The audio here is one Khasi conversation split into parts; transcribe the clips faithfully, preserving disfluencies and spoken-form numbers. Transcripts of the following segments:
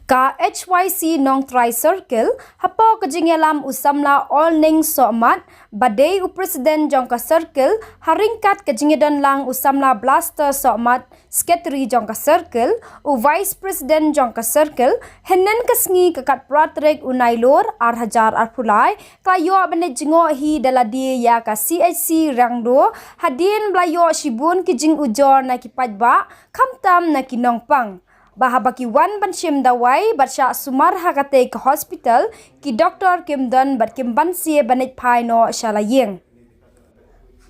Ka H Y C Nongtrai Circle, hapoh ka jingïalam u samla Olning Sohmat, ba dei u president jong ka circle, ha ryngkat ka jingïadon lang u samla Blaster Sohmat, secretary jong ka circle, u vice president jong ka circle, hynnin ka sngi ka khatphra tarik u Nailur, ar hajar arphew lai, ka la ïoh ban leit jngoh hi da lade ïa ka C H C Rangdo, hadien ba la ïoh shibun ki jingujor na ki paidbah, khamtam na ki nongpang. Ba haba ki wan ban shim dawai, bad shah sumar ha katei ka hospital, ki doktor kim don bad kim banse ban leit phai noh sha la ïing.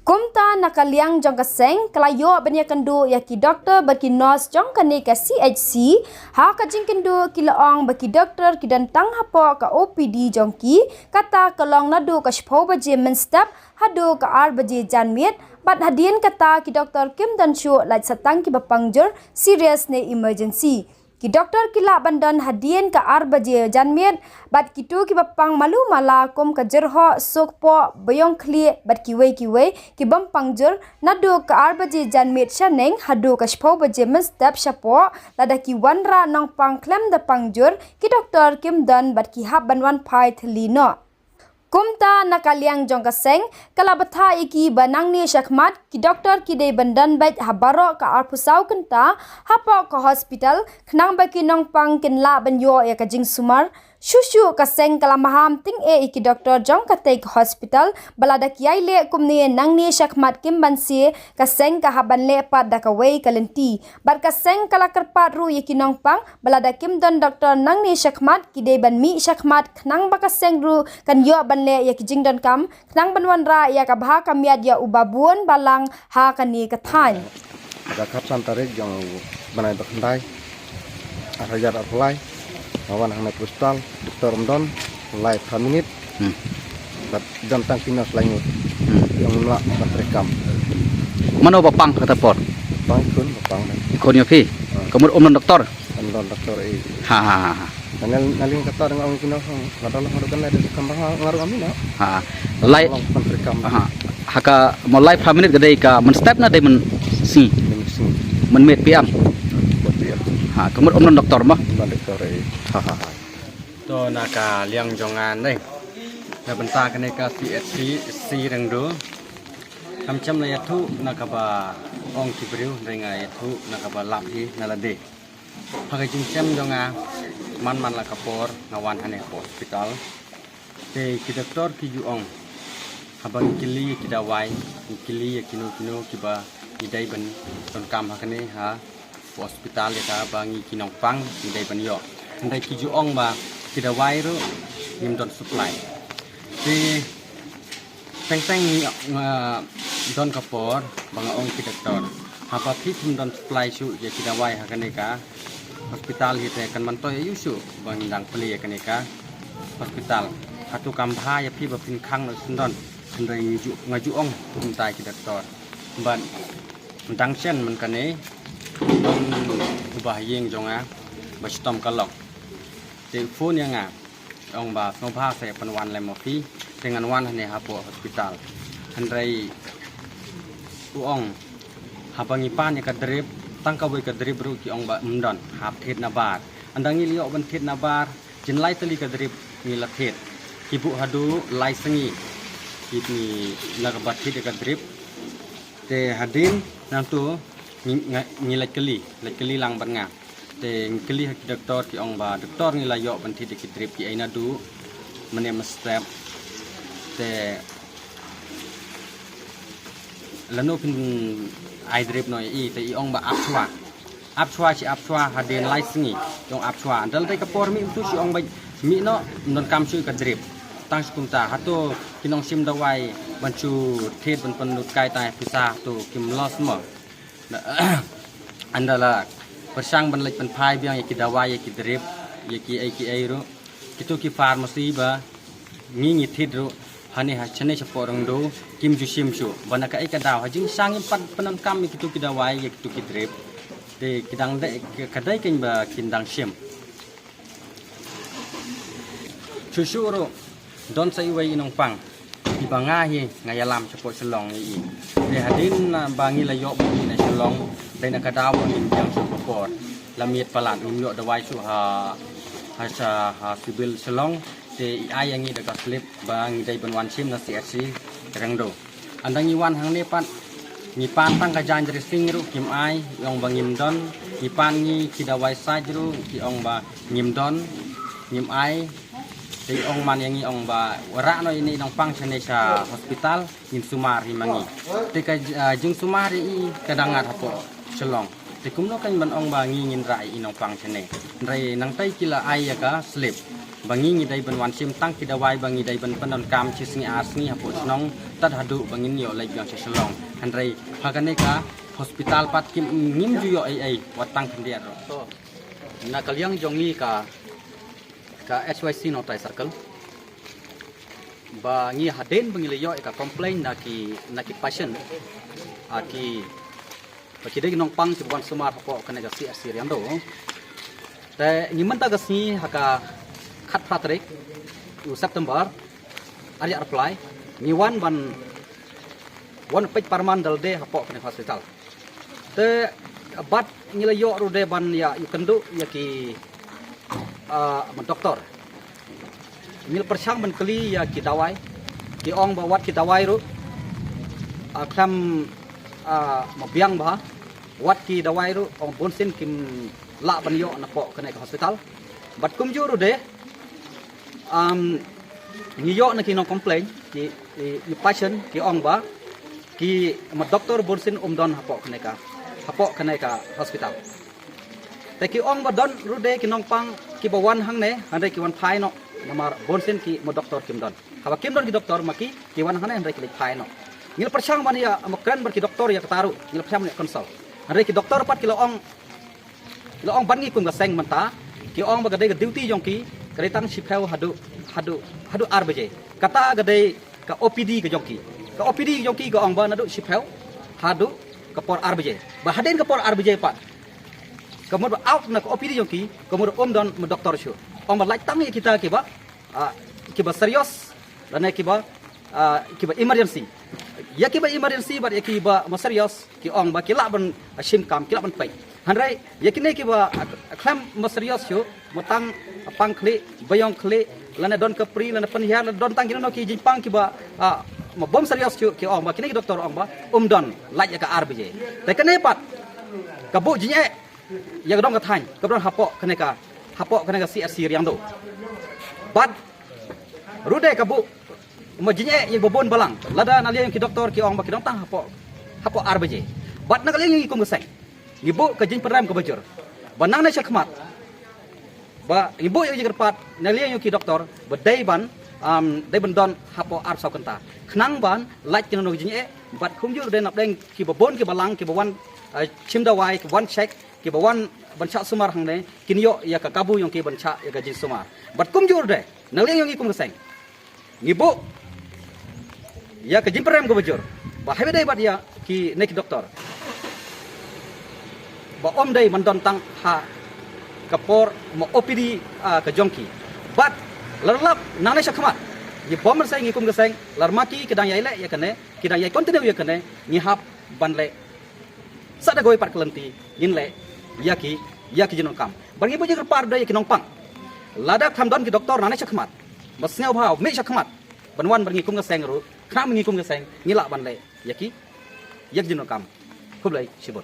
Kumta na ka liang jong ka seng, ka la ïoh ban ïakynduh ïa ki doktor bad ki nurse jong kane ka C H C, ha ka jingkynduh ki la ong ba ki doktor ki don tang hapoh ka O P D jong ki, kata ka long naduh ka shiphew baje mynstep, haduh ka ar baje janmiet, bad hadien kata ki doktor kim don shuh lait sa tang kiba pang jur, serious ne emergency. Ki doktor ki lah ban don hadien ka ar baje janmiet, bad kito kiba pang malu mala kum ka jyrhoh, suk poh, baïong khlieh, bad kiwei kiwei, ki bym pang jur, naduh ka ar baje janmiet shaneng, haduh ka shiphew baje mynstep shapoh, lada ki wanrah nongpang khlem da pang jur, ki doktor kim don bad ki hap ban wan phai thylli noh. Kumta na ka liang jong ka seng, ka la bthah ïa ki ba nangne shakhmat, ki doktor ki dei ban don beit ha baroh ka arphew saw kynta, hapoh ka hospital, khnang ba ki nongpang kin lah ban ïoh ïa ka jingsumar. Shuh shuh ka seng ka la maham tyngeh ïa ki doktor jong katei ka hospital, ba lada ki ïai leh kumne nangne shakhmat kim banse, ka seng ka hap ban leh pat da kawei ka lynti. Bad ka seng ka la kyrpad ruh ïa ki nongpang, ba lada kim don doktor nangne shakhmat, ki dei ban mih shakhmat, khnang ba ka seng ruh kan ïoh ban leh ïa ki jingdonkam, khnang ban wanrah ïa ka bha ka miat ïa u babun balang ha kane ka thaiñ. Ka khatsan tarik jong u bnai ba khyndai, ar hajar arphew lai, nga wan hangne hospital, doktor ym don, lai phra minit, Hmm. bad don tang ki nurse lai ngut. Hmm. Ïa nga lah ban trei kam. Mano ba pang kata por? Pang khun, ba pang. Khun ïa phi? Ah. Ka mut ym don doktor? Ym don doktor, eh. Ha, ha, ha, ha. Na liang kata nga ong ïa ki nurse, nga da lah nga ruh kan leh da kam ba nga ruh ym ïoh. Ha. Lai. Long ban trei kam. Ha. Ha ka mo lai phra minit ka dei ka mynstep ne dei mynsngi? Mynsngi. Mynmiet P M. Mynmiet P M. Ha, ka mut ym don doktor mo? Ym don doktor, eh. Ha, ha, ha. To na ka liang jong nga ne, na bynta kane ka C H C Rangdo, kam shym la ïathuh na kaba ong ki briew, hynrei nga ïathuh na kaba lap hi na lade. Ha ka jingshem jong nga, man man la ka por nga wan hangne ha hospital. Te ki doktor ki ju ong, haba ngi kylli ïa ki dawai, ngi kylli ïa kino kino kiba ngi dei ban donkam ha kane ha hospital, ïa kaba ngi ki nongpang ngi dei ban ïoh. Hynrei ki ju ong ba ki dawai ruh ngim don supply. Te teng teng ngi, nga don ka por ba nga ong ki doktor, haba phi phim don supply shuh ïa ki dawai ha kane ka hospital hi te kan myntoi aïu shuh ba ngin dang plie ïa kane ka hospital. Hato kam bha ïa phi ba phin khang noh syndon? Hynrei nga ju, nga ju ong kumta ïa ki doktor. Bad dang shen man kane, don uba ha ïing jong nga ba shitom ka lok. Te u phone ïa nga, ong ba sngewbha sa pynwan lem ma phi, te ngan wan hangne hapoh hospital. Hynrei u ong, haba ngi pan ïa ka drip, tang kawei ka drip ruh ki ong ba ym don, hap thied na bar. Ynda ngi la ïoh ban thied na bar, jin lai tylli ka drip ngi la thied. Ki buh haduh lai sngi, ki, ngi, na kaba thied ïa ka drip. Te hadien nangto ngi, nga, ngi leit kylli, leit kylli lang bad nga. Te ngi kylli ha ki doktor, ki ong ba doktor, ngi la ïoh ban thied ïa ki drip, ki ai naduh mynne mynstep. Te lano phin ai drip noh ïa i? Te i ong ba ap shuwa. Ap shuwa shi ap shuwa hadien lai sngi. I ong ap shuwa. Ynda la dei ka por mih mynta shi ong ba mih noh, ym donkam shuh ka drip. Tang shi kumta, hato ki nongshim dawai ban shu thied ban pynlut kai tang ïa pisa, hato kim loss mo? Ynda la pyrshang ban leit pynphai biang ïa ki dawai, ïa ki drip, ïa kiei kiei ruh, kito ki pharmacy ba ngi ngi thied ruh hangne ha shane shapoh Rangdo kim ju shim shuh. Ba na kaei ka daw, ha jingshisha ngim pat pyndonkam ïa kito ki dawai, ïa kito ki drip. Te ki dang dei, ka dei keiñ ba kin dang shim. Shuh shuh ruh don sa iwei i nongpang, iba nga hi nga ïalam shapoh Shillong ïa i. Te hadien ba ngi la ïoh ban mih na Shillong, dei na ka daw ba ngim biang shuh ka por. La miet palat, ngim ïoh dawai shuh ha Ha sha, ha Civil Shillong, te i ai ïa ngi da ka slip ba ngi dei ban wan shim na C H C Riangdo. Ynda ngi wan hangne pat, ngi pan tang ka jaiñ dressing ruh kim ai, i ong ba ngim don, ngi pan ngi ki dawai sait ruh, ki ong ba ngim don, ngim ai, te i ong man ïa ngi ong ba, rah noh ïa i nongpang shane sha hospital, ngin sumar hi ma ngi. Te ka, ah, jingsumar ïa i ka dang ngat hapoh Shillong. Te kumno kan ban ong ba ngi ngin rah ïa i nongpang shane. Hynrei nangtai ki la ai ïa ka slip ba ngi ngi dei ban wan shim tang ki dawai ba ngi dei ban pyndonkam shi sngi ar sngi hapoh shnong, tad haduh ba ngin ïoh leit biang sha Shillong. Hynrei ha kane ka hospital pat kim, ngim ju ïoh ei ei wat tang khyndiat ruh. Na ka liang jong ngi ka, ka H Y C Nongtrai Circle, ba ngi hadien ba ngi la ïoh ïa ka complaint na ki, na ki patient, ah, ki, ba ki dei ki nongpang kiba wan sumar hapoh kane ka C H C Riangdo. Te ngi mynta ka sngi ha ka khatphra tarik u September, ar hajar arphew lai, ngi wan ban, wan peit pyrman da lade hapoh kane ka hospital. Te bad ngi la ïoh ruh de ban ïa, ïakynduh ïa ki, ah, ma doktor. Ngi la pyrshang ban kylli ïa ki dawai, ki ong ba wat ki dawai ruh, ah, khlem, ah, ma biang bha, wat ki dawai ruh ong bunsien kim lah ban ïoh napoh kane ka hospital. Bad kumjuh ruh de, um, ngi ïoh na ki nong complain, ki, ki, ki patient, ki ong ba ki ma doktor bunsien um don hapoh kane ka, hapoh kane ka hospital. Te ki ong ba don ruh de ki nongpang kiba wan hangne, hynrei ki wan phai noh, namar bunsien ki ma doktor kim don. Haba kim don ki doktor ma ki, ki wan hangne hynrei ki leit phai noh. Ngi la pyrshang ban ïa, ma kren bad ki doktor ïa kata ruh, ngi la pyrshang ban ïa consult. Hynrei ki doktor pat ki la ong, la ong ban ngi kum ka seng mynta, ki ong ba ka dei ka duty jong ki, ka dei tang shiphew haduh, haduh, haduh ar baje. Kata ka dei ka O P D ka jong ki. Ka O P D ka jong ki ka ong ba naduh shiphew haduh ka por ar baje. Ba hadien ka por ar baje pat, ka mut ba out na ka O P D jong ki, ka mut um don ma doktor shuh. Ong ba lait tang ïa kita kiba, ah, kiba serious, lane kiba, ah, kiba emergency. Ïa kiba emergency bad ïa kiba ma serious, ki ong ba ki lah ban, ah, shim kam, ki lah ban peit. Hynrei ïa kine kiba, ah, khlem ma serious shuh, ma tang pang khlieh, baïong khlieh, lane don kapri, lane pynhiar, lane don tang kino kino ki jingpang kiba, ah, ma bym serious shuh, ki ong ba kine ki doktor ong ba um don lait ïa ka ar baje. Te kane pat ka buh jingeh ïa ka dong ka thaiñ kaba don hapoh kane ka, hapoh kane ka C H C Riangdo. Bad ruh de ka buh ma jingeh ïa kiba bun balang, lada na liang ki doktor ki ong ba ki don tang hapoh, hapoh ar baje. Bad na ka liang ngi kum ka seng, ngi buh ka jingpynrem kaba jur ba nangne shakhmat, ba ngi buh ïa ka jingkyrpad na liang ki doktor ba dei ban, um, dei ban don hapoh arphew saw kynta, khnang ban lait kino kino ki jingeh. Bad kumjuh ruh de napdeng kiba bun kiba lang kiba wan, ah, shim dawai, kiba wan check, kiba wan ban shah sumar hangne, kin ïoh ïa ka kabu jong ki ban shah ïa ka jingsumar. Bad kumjuh ruh de na liang jong ngi kum ka seng, ngi buh ïa ka jingpynrem kaba jur ba haba dei bad ïa kine ki doktor, ba um dei ban don tang ha ka por ma O P D, ah, ka jong ki. Bad la lap nangne shakhmat, ngi bym ban sei ngi kum ka seng, lada ma ki ki dang ïai leh ïa kane, ki dang ïai continue ïa kane, ngi hap ban leh sa da kawei pat ka lynti, ngin leh ïa ki, ïa ki jingdonkam. Bad ngi buh jingkyrpad ruh de ïa ki nongpang, lada khlem don ki doktor nangne shakhmat, ba sngewbha mih shakhmat ban wan bad ngi kum ka seng ruh, khnang ngi kum ka seng ngi lah ban leh ïa ki, ïa ki jingdonkam. Khublei shibun.